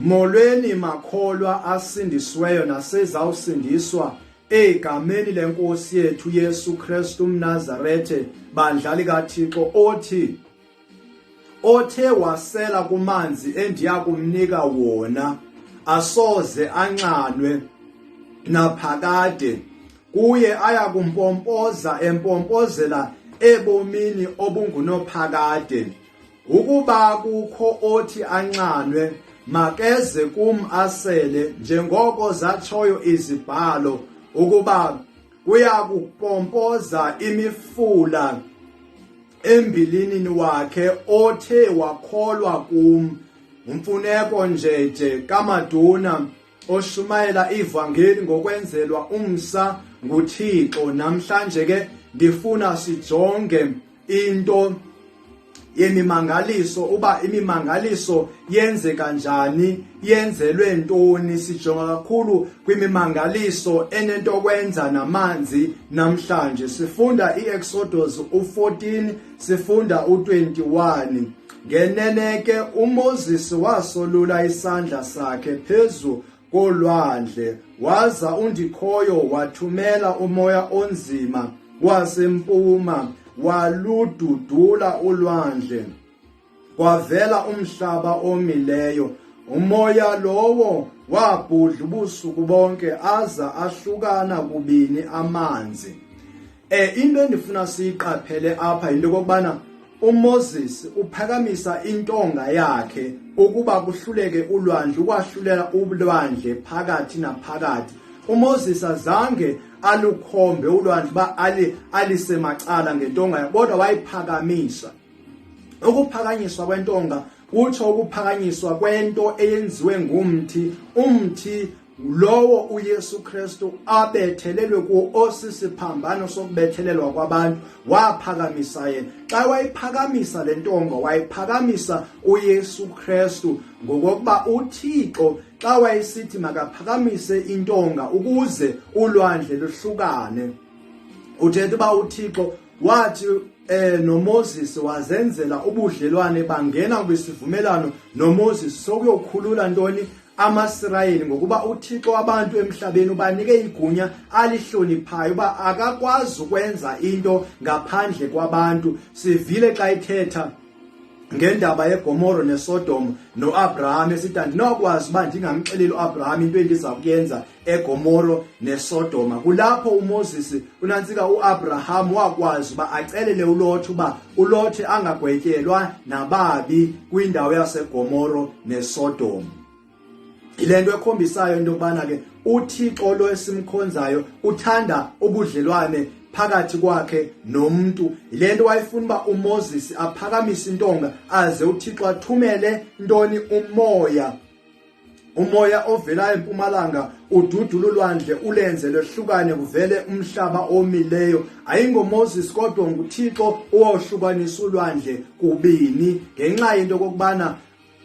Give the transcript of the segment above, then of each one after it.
Molweni makholwa asindisiweyo nasezawusindiswa egameni lenkosi yethu Yesu Kristu umNazarethe, bandla likaThixo, othi othe wasela kumanzi endiya kumnika wona asoze anxanwe naphakade, kuye aya kumpompoza empompozela ebomini obungunophakade. Ukuba kukho othi anxanwe, makeze kum asele, njengoko zatshoyo izibhalo, ukuba kuya kupompoza imifula embilinini wakhe othe wakholwa kum. Mfuneko Njeje kaMaduna oshumayela ivangeli ngokwenzelwa umsa nguThixo. Namhlanje ke ndifuna sijonge into yemimangaliso, uba imimangaliso yenzeka njani, yenzelwe ntoni. Sijonga kakhulu kwimimangaliso enentokwenza namanzi. Namhlanje sifunda iExodus u14, sifunda u21. Ngenene ke uMoses wasolula isandla sakhe phezu kolwandle, waza uNdikhoyo wathumela umoya onzima wasempuma, walududula ulwandle, kwavela umhlaba omileyo. Umoya lowo wabhudla ubusuku bonke, aza ahlukana kubini amanzi. Into endifuna siyiqaphele apha yinto yokokubana uMoses uphakamisa intonga yakhe ukuba kuhluleke ulwandle, ukwahlulela ulwandle phakathi naphakathi. uMoses azange alukhombe ulwandle uba alisemacala ngentonga yakhe, kodwa wayiphakamisa. Ukuphakanyiswa kwentonga kutsho ukuphakanyiswa kwento eyenziwe ngumthi, umthi lowo uYesu Kristu abethelelwe kuwo, osisiphambano sokubethelelwa kwabantu. Waphakamisa yena. Xa wayiphakamisa le ntonga, wayiphakamisa uYesu Kristu, ngokokuba uThixo xa wayesithi makaphakamise intonga ukuze ulwandle luhlukane, uthetha uba uThixo wathi noMoses wazenzela ubudlelwane, bangena kwisivumelwano noMoses sokuyokhulula ntoni? AmaSirayeli. Ngokuba uThixo wabantu emhlabeni ubanike igunya alihloniphayo uba akakwazi ukwenza into ngaphandle kwabantu. Sivile xa ithetha ngendaba yeGomoro neSodom noAbraham, esithi andinokwazi uba ndingamxeleli uAbraham into endiza kuyenza eGomoro neSodoma. Kulapho uMoses unantsika uAbraham wakwazi uba acelele uLothe uba uLothe angagwetyelwa nababi kwindawo yaseGomoro neSodom. Yile nto ekhombisayo into yokubana ke uThixo lo esimkhonzayo uthanda ubudlelwane phakathi kwakhe nomntu. Yile nto wayefuna uba uMoses aphakamise intonga aze uThixo athumele ntoni? Umoya. Umoya ovela empumalanga ududula ulwandle, ulenze lwehlukane, kuvele umhlaba omileyo. AyingoMoses kodwa nguThixo owohlukanisa ulwandle kubini, ngenxa yento kokubana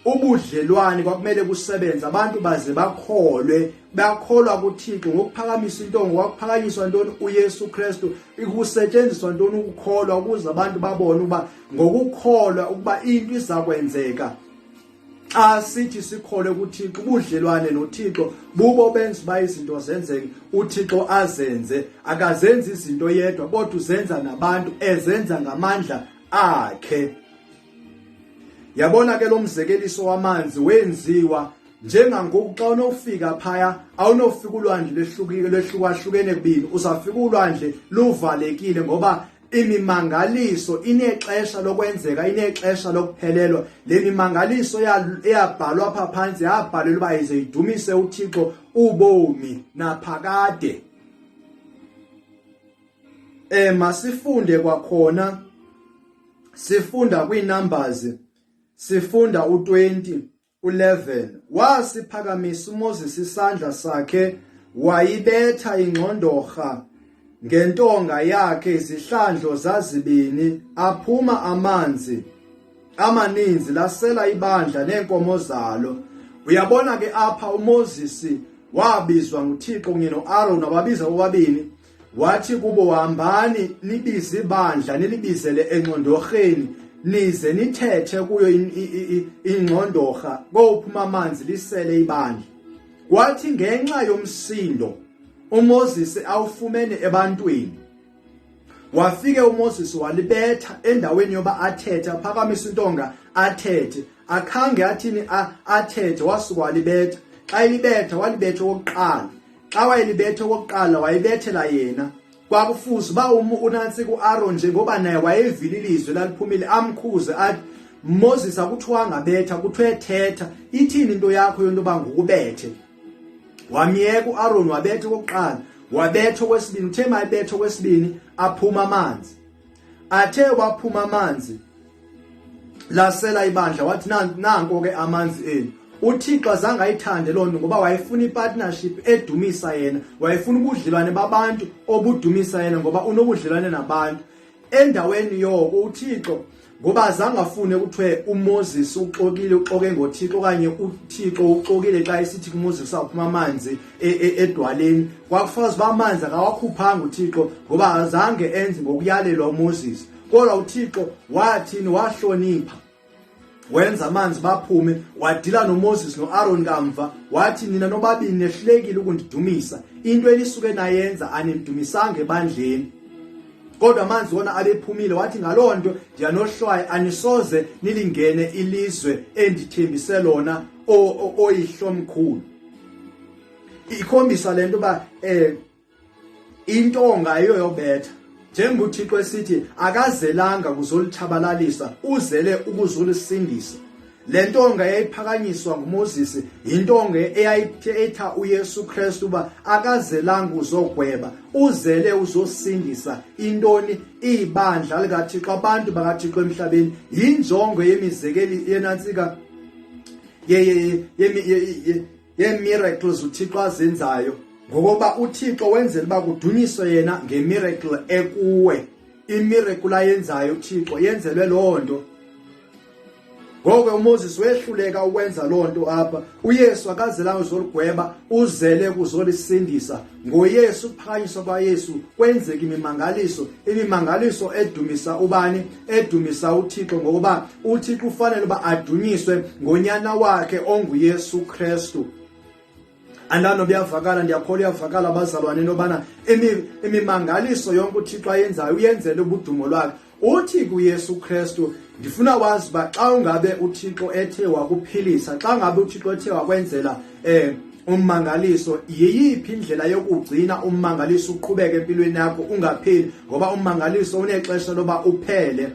ubudlelwane kwakumele kusebenze, abantu baze bakholwe. Bakholwa kuThixo ngokuphakamisa intongo. Kwakuphakanyiswa ntoni? UYesu Kristu. Ikusetshenziswa ntoni? Ukukholwa, ukuze abantu babone ukuba ngokukholwa ukuba into iza kwenzeka. Xa sithi sikholwe kuThixo, ubudlelwane noThixo bubo benza uba izinto zenzeke, uThixo azenze. Akazenzi izinto yedwa, kodwa uzenza nabantu, ezenza ngamandla akhe. Yabona ke lo mzekeliso wamanzi wenziwa njengangoku. Xa unofika phaya, awunofika ulwandle lwehlukile, lwehlukahlukene kubini, uzawufika ulwandle luvalekile, ngoba imimangaliso inexesha lokwenzeka, inexesha lokuphelelwa. Le mimangaliso eyabhalwa apha phantsi yabhalelwa uba ize idumise uThixo ubomi naphakade. Masifunde kwakhona, sifunda kwiiNumbers, sifunda u20 u11. Wasiphakamisa uMoses isandla sakhe, wayibetha ingxondorha ngentonga yakhe izihlandlo zazibini, aphuma amanzi amaninzi, lasela ibandla neenkomo zalo. Uyabona ke apha uMoses wabizwa nguThixo kunye noAron, wababiza bobabini, wathi kubo, hambani nibize ibandla, nilibizele engxondorheni, nize nithethe kuyo ingxondorha kophuma amanzi lisele ibandla. Kwathi ngenxa yomsindo uMoses awufumene ebantwini, wafike uMoses walibetha endaweni yoba athethe, aphakamisa intonga athethe, akhange athini athethe, wasuka walibetha. Xa elibetha walibetha okokuqala, xa wayelibetha okokuqala wayibethela yena. Kwakufuze uba unantsi kuAron, njengoba naye wayevile ilizwi laliphumile, amkhuze athi, Moses, akuthiwanga betha, kuthiwe thetha. Ithini into yakho yonto yoba ngukubethe? Wamyeka uAron, wabetha okokuqala, wabetha okwesibini. Uthe mayibetha okwesibini aphuma amanzi. Athe waphuma amanzi lasela ibandla, wathi nanko ke amanzi enu. UThixo azange ayithande loo nto, ngoba wayefuna ipartnership edumisa yena, wayefuna ubudlelwane babantu obudumisa yena, ngoba unobudlelwane nabantu. Endaweni yoko uThixo, ngoba azange afune kuthiwe uMoses uxokile, uxoke ngoThixo, okanye uThixo uxokile xa esithi kuMoses awuphuma amanzi edwaleni, kwakufazi uba amanzi akawakhuphanga uThixo, ngoba azange enze ngokuyalelwa uMoses. Kodwa uThixo wathini? Wahlonipha, wenza amanzi baphume, wadila noMoses noAron kamva, wathi, nina nobabini nehlulekile ukundidumisa, into elisuke nayenza anindidumisanga ebandleni. Kodwa amanzi wona abephumile. Wathi, ngaloo nto ndiyanohlwaya, anisoze nilingene ilizwe endithembise lona oyihlomkhulu. Ikhombisa le nto uba intonga ayiyoyobetha, njengoba uThixo esithi akazelanga kuzolitshabalalisa, uzele ukuzolisindisa. Le ntonga eyayiphakanyiswa nguMoses yintonga eyayithetha uYesu Kristu, uba akazelanga uzogweba, uzele uzosindisa intoni? Ibandla likaThixo, abantu bakaThixo emhlabeni. Yinjongo yemizekeli yenantsika yee-miracles uThixo azenzayo, ngokokuba uThixo wenzela uba kudunyiswe yena ngemiracle ekuwe. Imiracle ayenzayo uThixo yenzelwe loo nto. Ngoko uMoses wehluleka ukwenza loo nto apha. UYesu akazelanga uzoligweba, uzele kuzolisindisa. NgoYesu, ukuphakanyiswa kwaYesu kwenzeka imimangaliso, imimangaliso edumisa ubani? Edumisa uThixo, ngokuba uThixo ufanele uba adunyiswe ngonyana wakhe onguYesu Kristu. Andano buyavakala, ndiyakholwa uyavakala abazalwane, intobana imimangaliso yonke uThixo ayenzayo uyenzele ubudumo lwakhe. Uthi kuYesu Kristu, ndifuna wazi uba xa ungabe uThixo ethe wakuphilisa, xa ngabe uThixo ethe wakwenzela ummangaliso, yiyiphi indlela yokugcina ummangaliso uqhubeke empilweni yakho ungapheli? Ngoba ummangaliso unexesha loba uphele.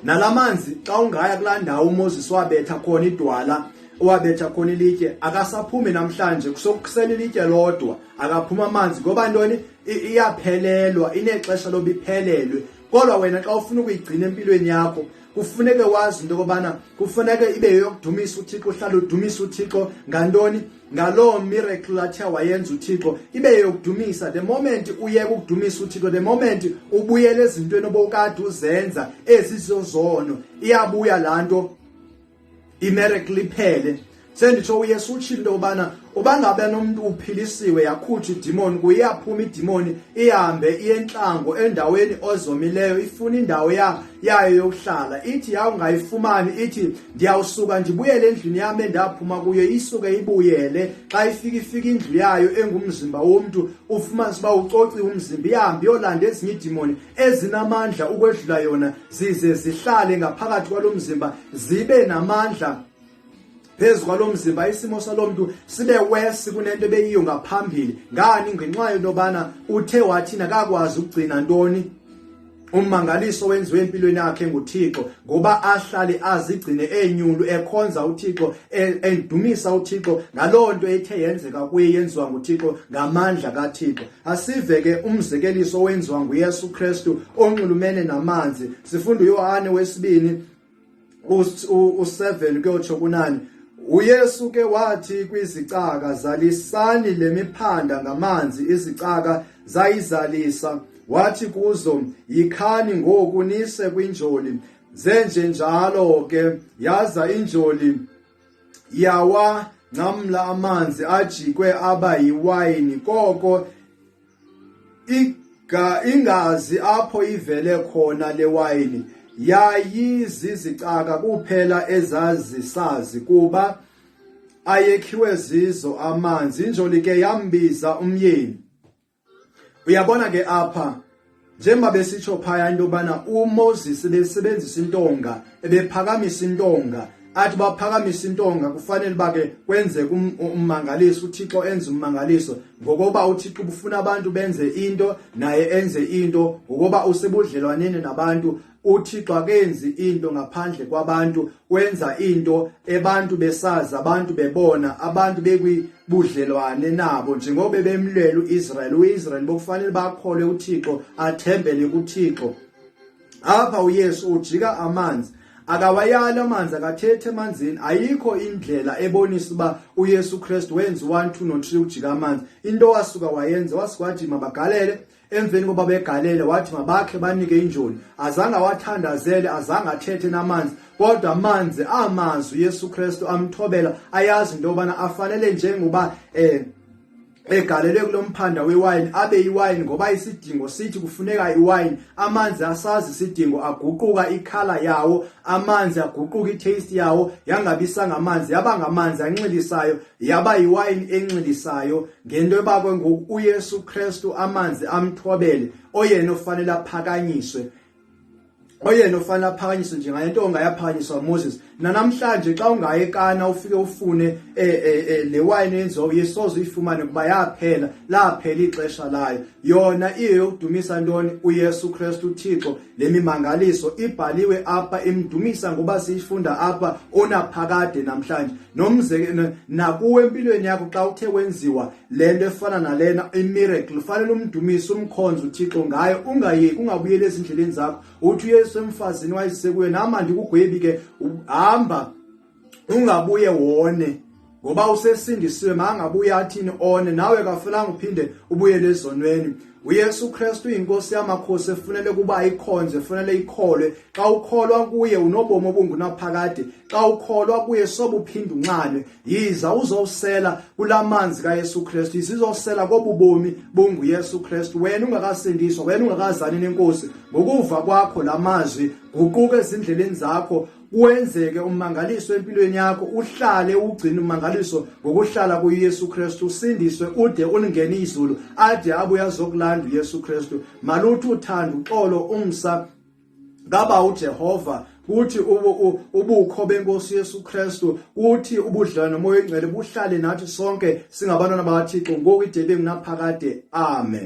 Nalamanzi, xa ungaya kulaa ndawo uMoses wabetha khona idwala, wabetha khona ilitye, akasaphumi namhlanje, kusokusela ilitye lodwa, akaphuma amanzi. Ngoba ntoni? Iyaphelelwa, inexesha loba iphelelwe. Kodwa wena xa ufuna ukuyigcina empilweni yakho, kufuneke wazi into yokobana kufuneke ibe yeyokudumisa uThixo, uhlale udumisa uThixo ngantoni? Ngaloo miracle athe wayenza uThixo, ibe yeyokudumisa. The moment uyeka ukudumisa uThixo, the moment ubuyela ezintweni obowukade uzenza ezizozono, iyabuya laa nto, imiracle iphele. Senditsho, uYesu utshilo into yokubana uba ngabe nomntu uphilisiwe, yakhutshwa idimoni kuye, iyaphuma idimoni ihambe iye entlango, endaweni ozomileyo, ifuna indawo yayo yokuhlala. Ithi yawungayifumani, ithi, ndiyawusuka ndibuyele endlwini yam endaphuma kuyo. Isuke ibuyele, xa ifika, ifika indlu yayo engumzimba womntu, ufumanise uba ucociwe umzimba. Ihambe iyolanda ezinye iidimoni ezinamandla ukwedlula yona, zize zihlale ngaphakathi kwalo mzimba, zibe namandla phezu kwalo mzimba, isimo salo mntu sibe worse kunento ebeyiyo ngaphambili. Ngani? Ngenxa yentobana uthe wathina akakwazi ukugcina ntoni? Ummangaliso wenziwe empilweni yakhe nguThixo, ngoba ahlale azigcine enyulu, ekhonza uThixo, endumisa uThixo ngaloo nto ethe yenzeka kuye, yenziwa nguThixo ngamandla kaThixo. Asive ke umzekeliso owenziwa nguYesu Kristu onxulumene namanzi. Sifunda uYohane wesibini u-7 kuyotsho kunani. UYesu ke wathi kwizicaka, zalisani le miphanda ngamanzi. Izicaka zayizalisa. Wathi kuzo, yikhani ngoku nise kwinjoli. Zenjenjalo ke, yaza injoli yawangcamla amanzi ajikwe aba yiwayini. Koko ingazi apho ivele khona le wayini. Yayizizicaka kuphela ezazisazi kuba ayekhiwe zizo amanzi. Injoli ke yambiza umyeni. Uyabona ke apha njengoba besitsho phaya into yobana uMoses ebesebenzisa intonga, ebephakamisa intonga, athi baphakamisa intonga kufanele uba ke kwenzeke ummangaliso, uThixo enze ummangaliso, ngokoba uThixo ubufuna abantu benze into naye enze into, ngokoba usebudlelwaneni nabantu. UThixo akenzi into ngaphandle kwabantu, wenza into ebantu besazi, abantu bebona, abantu bekwibudlelwane nabo, njengoba bebemlwela uIsrael. UIsrael bokufanele bakholwe uThixo, athembele kuThixo. Apha uYesu ujika amanzi, akawayali amanzi, akathethe emanzini. Ayikho indlela ebonisa uba uYesu Kristu wenza u-1 2 no-3 ujika amanzi. Into wasuka wayenza, wasuka wathi mabagalele. Emveni koba begalele wathi mabakhe banike injoli. Azange awathandazele, azange athethe namanzi, kodwa amanzi amazwi uYesu Kristu amthobela, ayazi into yobana afanele njengoba egalelwe kulo mphanda wewayini abe iwayini, ngoba isidingo sithi kufuneka iwayini. Amanzi asazi isidingo, aguquka ikhala yawo amanzi, aguquka itaste yawo, yangabi sangamanzi, yaba ngamanzi anxilisayo, yaba yiwayini enxilisayo, ngento yoba ke ngoku uYesu Kristu amanzi amthobele, oyena ofanele aphakanyiswe, oyena ofanele aphakanyiswe njengaye ntonga yaphakanyiswa Moses. Nanamhlanje xa ungaye eKana ufike ufune le wine yenziwa uYesu, soze uyifumane, kuba yaphela, laphela ixesha layo. Yona iye yokudumisa ntoni? UYesu Kristu uThixo. Le mimangaliso ibhaliwe apha imdumisa ngoba siyifunda apha unaphakade namhlanje. Nomzekelo nakuwe empilweni yakho, xa uthe wenziwa le nto efana nalena imiracle, ufanele umdumise, umkhonze uThixo ngayo, ungayeki, ungabuyeli ezindleleni zakho. Uthi uYesu emfazini wayesekuye, nama ndikugwebi ke, hamba ungabuye wone, ngoba usesindisiwe, mangabuye athini one nawe, kafunanga uphinde ubuyele ezonweni. uYesu Kristu uyinkosi yamakhosi efunele kuba ikhonze, efunele ikholwe. Xa ukholwa kuye unobomi obungunaphakade. Xa ukholwa kuye sobuphinde unxanwe. Yiza uzosela kulamanzi kaYesu Kristu, izizosela kobubomi bunguYesu Kristu. Wena ungakasindiswa, wena ungakazani nenkosi, ngokuva kwakho lamazwi, guquka ezindleleni zakho, wenzeke ummangaliso empilweni yakho, uhlale ugcine ummangaliso ngokuhlala kuYesu Kristu, usindiswe ude ulingene izulu, ade abuye azokulanda uYesu Kristu. Maluthi uthando, uxolo, umsa ngaba uJehova, kuthi ubukho benkosi Yesu Kristu, kuthi ubudlelwane nomoya oyingcwele buhlale nathi sonke singabantwana bakaThixo ngoku ide ibe ngunaphakade. Amen.